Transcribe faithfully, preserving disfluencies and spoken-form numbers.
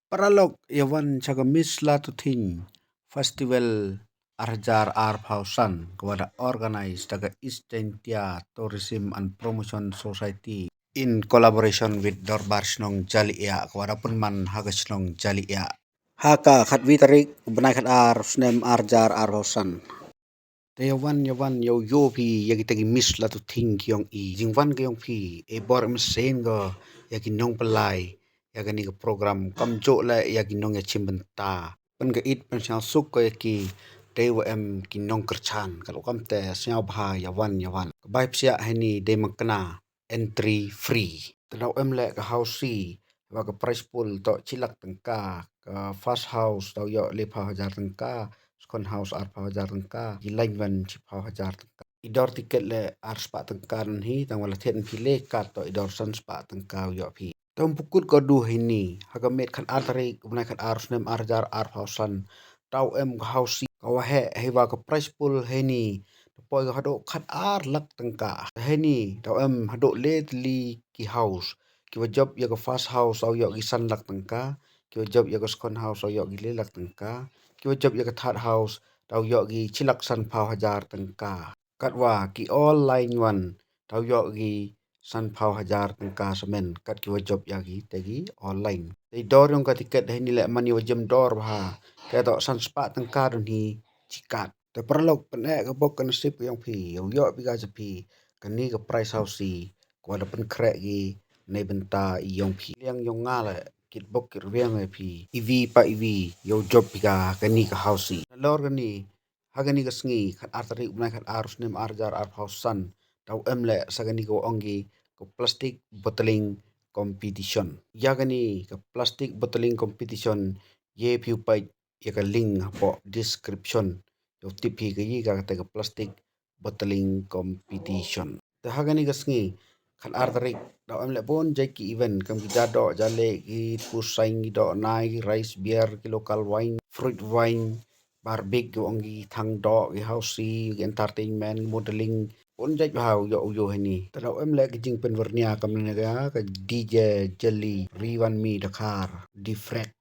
Paralok, ya wan cha ka Miss Latothing Festival ar hajar arphaw san, ka wa da organize da ka East Jaintia Tourism and Promotion Society in collaboration with Dorbar Shnong Jaliah, ka wa da pynman ha ka shnong Jaliah. Ha ka khatwi tarik, bnai khatar, snem ar hajar arphaw san. Te ya wan, ya wan, yow yoh phi ya kita ki Miss Latothing ki yong i. Jingwan ka yong phi e bor em sen ko ya ki nongpynlai ya kani ka program, kamjooh le ya ki nong ya chim bynta. Pynka it pynsñiaw suk ko ya ki, te wa em ki nongkyrchan, ka lok kamte sñiaw bha, ya wan, ya wan. Ka bai psiah heini de mangkna entry free. Te daw em le ka housie, wa ka prize pool toh chi lak tyngka, ka first house daw yoh lephaw hajar tyngka, second house arphaw hajar tyngka, i line wan chiphaw hajar tyngka. I dor ticket le ar spah tyngka don hi, tang wa la thied phi le kat toh i dor san spah tyngka u yoh phi. Te ym pu kut ko du heini, ha ka miet khatar tarik, bnai khatar, snem ar hajar arphaw san, daw em ka housie, ka wa heh, heiwa ka prize pool heini da poi ka hadooh khatar lak tyngka. Heini daw em hadooh le tylli ki house. Ki wa jop ya ka first house daw yoh ki san lak tyngka, ki wa jop ya ka second house daw yoh ki le lak tyngka, ki wa jop ya ka third house daw yoh ki chi lak sanphaw hajar tyngka. Katwa ki all line wan daw yoh ki sanphaw hajar tyngka samen, kat ki wa jop ya ki te ki all line. Te i dor yong ka ticket heini le man i wa jem dor bha, ka toh san spah tyngka don hi chi kat. Te paralok, pyneh ka bok ka nasib ka yong phi, yow yoh phi ka cha phi kani ka prize housie, ka wa da pynkhreh ki neibynta i yong phi. Liang yong nga le, kit bok kit rwiang e phi, iwi pa iwi yow jop phi ka kani ka housie. Nalor kani, ha kani ka sngi khatar tarik, bnai khatar, snem ar hajar arphaw san, daw em le sa kani ka wa ong ki ka plastic bottling competition. Ya kani ka plastic bottling competition, ye phi u pait ya ka link hapoh description, yow tip hi ka yi ka kate ka plastic bottling competition. Te ha kani ka sngi khatar tarik, daw em le bun jait ki event, kam ki ja doh ja leh, ki pu sain, ki doh nai, ki rice beer, ki local wine, fruit wine, barbecue, ong ki thang doh, ki housie, ki entertainment, ki modeling, bun jait bha u yoh u yoh heini. Te daw em le ki jingpynwyrnia kam ne ka, ka D J Jelly, Riwan Mi Dakhar, Defrag,